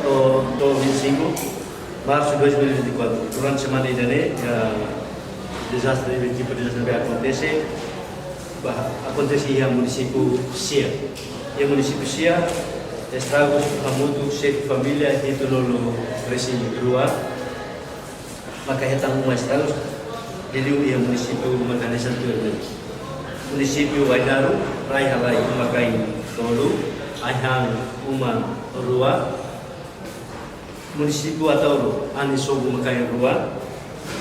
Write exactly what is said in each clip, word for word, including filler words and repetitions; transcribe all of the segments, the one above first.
To'o, to'o vinte e cinco março de dois mil e vinte e quatro. Durante semana ida-ne'e, eh, dezastre, tipu dezastre ne'ebé akontese, ba, akontese iha munisípiu sia. Iha munisípiu sia, estragus hamutuk xefe família hitunulu-resin-rua maka hetan uma estragus, liuliu iha munisípiu uma hanesan tuir ne'e. Munisípiu Ainaro, rai-halai uma-kain tolu, ai-han uma rua. Munisípiu Ataúro, anin sobu uma-kain rua.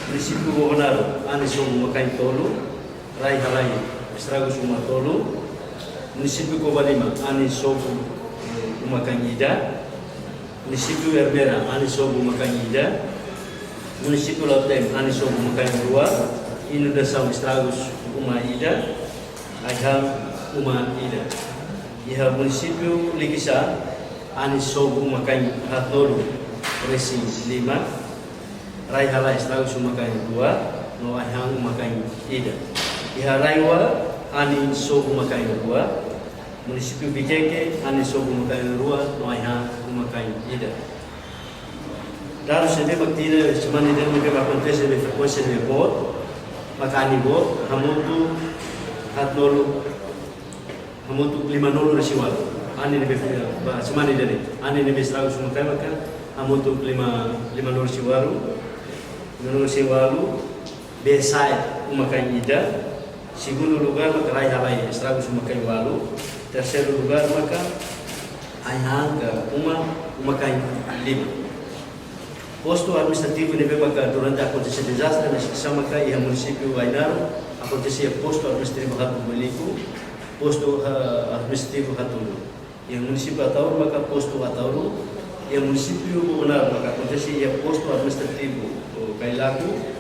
Munisípiu Bobonaro, anin sobu uma-kain tolu, rai-halai estragus uma tolu. Munisípiu Covalima, anin sobu, eh, uma-kain ida. Munisípiu Ermera, anin sobu uma-kain ida. Munisípiu Lautém, anin sobu uma-kain rua. Inundasaun, estragus uma ida, ai-han uma ida. Iha munisípiu Likisá, anin sobu uma-kain haatnulu-resin-lima, rai-halai estragus uma-kain rua, no ai-han uma-kain ida. Iha RAEOA, anin sobu uma-kain rua. Munisípiu Viqueque, anin sobu uma-kain rua, no ai-han uma-kain ida. Dadus ne'ebé mak tinan semana ida-ne'e ne'ebé akontese ne'e frekuénsia ne'e boot, maka anin boot, hamutuk haatnulu, hamutuk limanulu-resin-ualu. Anin ne'ebé, ba, semana ida-ne'e, anin ne'ebé estragus uma-kain maka hamutuk lima, limanulu-resin-ualu, limanulu-resin-ualu. Bee sa'e uma-kain ida. Segundu lugar maka rai-halai estragus uma-kain ualu. Terseiru lugar maka ai-han ka uma, uma-kain lima. Postu administrativu ne'ebé maka durante akontese dezastre, mas ke sama ka iha munisípiu Ainaro, akontese iha postu administrativu Hatun Boliku, postu, eh, administrativu Hatun. Iha munisípiu Ataúro maka postu Ataúro. Iha munisípiu Bobonaro maka akontese iha postu administrativu, o, Kailaku,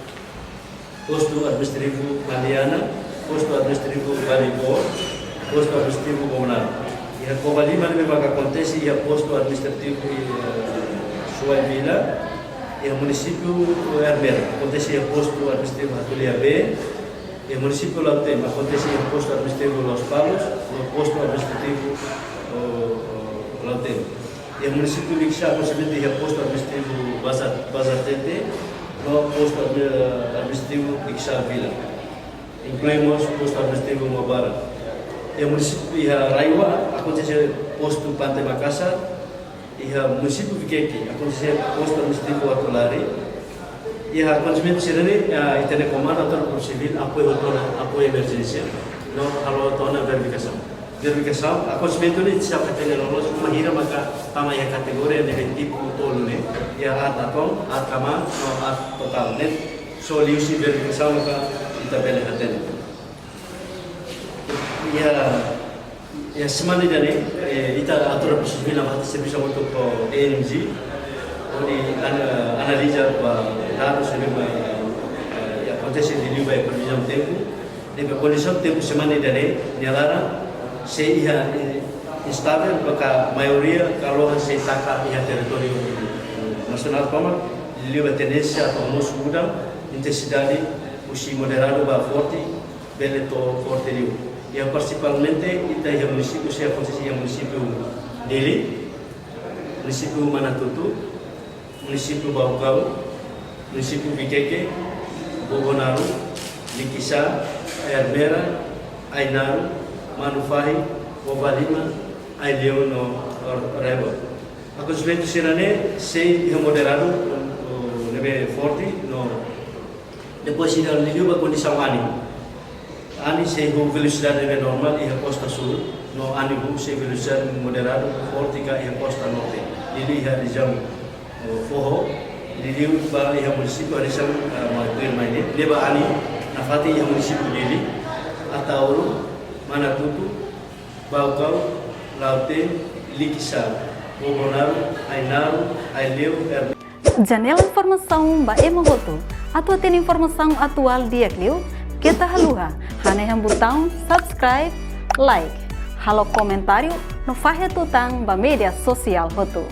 postu administrativu Maliana, postu administrativu Balibor, postu administrativu Bobonaro. Iha Covalima ne'ebé maka akontese iha postu administrativu, eh, Suai Vila. Iha munisípiu Ermera akontese iha postu administrativu Hatulia B. Iha munisípiu Lautém akontese iha postu administrativu Lospalos, no postu administrativu, o, o, Lautém. Iha munisípiu Likisá akontese iha postu administrativu Bazar, Bazartete, no postu admi-, administrativu Likisá Vila. Inklui mós postu administrativu Maubara. Iha munisípiu, iha RAEOA akontese postu Pante Makasar. Iha munisípiu Viqueque akontese postu administrativu Atulari. Iha akontesimentu sira-ne'e, ah, ita-nia Komandu Autoridade Polísia Sivíl apoiu hotu ona, apoiu emerjénsia, no halo hotu ona verifikasaun. Verifikasaun, akontesimentu ne'e sira hatene loloos uma hira maka tama iha kategoria ne'ebé tipu tolu ne'e, iha aat aat-oan, aat kama'an, no aat totál ne'e. Só liuhusi verifikasaun maka ita bele hatene. Iha, iha semana ida-ne'e, eh, ita Autoridade Polísia Sivíl nafatin servisu hamutuk ho A N M G, hodi ana-, analiza ba dadus ne'ebé, eh, akontese liuliu ba previzaun tempu, ne'ebé kondisaun tempu semana ida-ne'e nia laran sei iha, eh, instável, maka maioria kalohan sei taka iha territóriu nasionál tomak, liuliu ba tendénsia atu hamosu udan, intensidade husi moderadu ba forte, bele to'o forte liu. Iha prinsipalmente ita iha munisípiu, sei akontese iha munisípiu Dili, munisípiu Manatuto, munisípiu Baucau, munisípiu Viqueque, Bobonaro, Likisá, Ermera, Ainaro, Manufahi, Covalima, Aileu no RAEOA. Akontesimentu sira-ne'e sei iha moderadu, o, ne'ebé forte, no depois ida liuliu ba kondisaun anin. Anin sei ho velosidade ne'ebé normál iha kosta súl, no anin ho sei velosidade moderadu forte ka iha kosta norte. Liuliu iha rejiaun, o, foho, liuliu ba iha munisípiu hanesan, ah, mai tuir mai ne'e. Ne'ebá anin nafatin iha munisípiu Dili, Ataúro, Manatuto, Baucau, Lautém, Likisá, Bobonaro, Ainaro, Aileu, Ermera. Janela informasaun ba ema hotu. Atu hatene informasaun atuál di'ak liu, keta haluha hanehan butaun subscribe, like, halo komentáriu, no fahe tutan ba média sosiál hotu.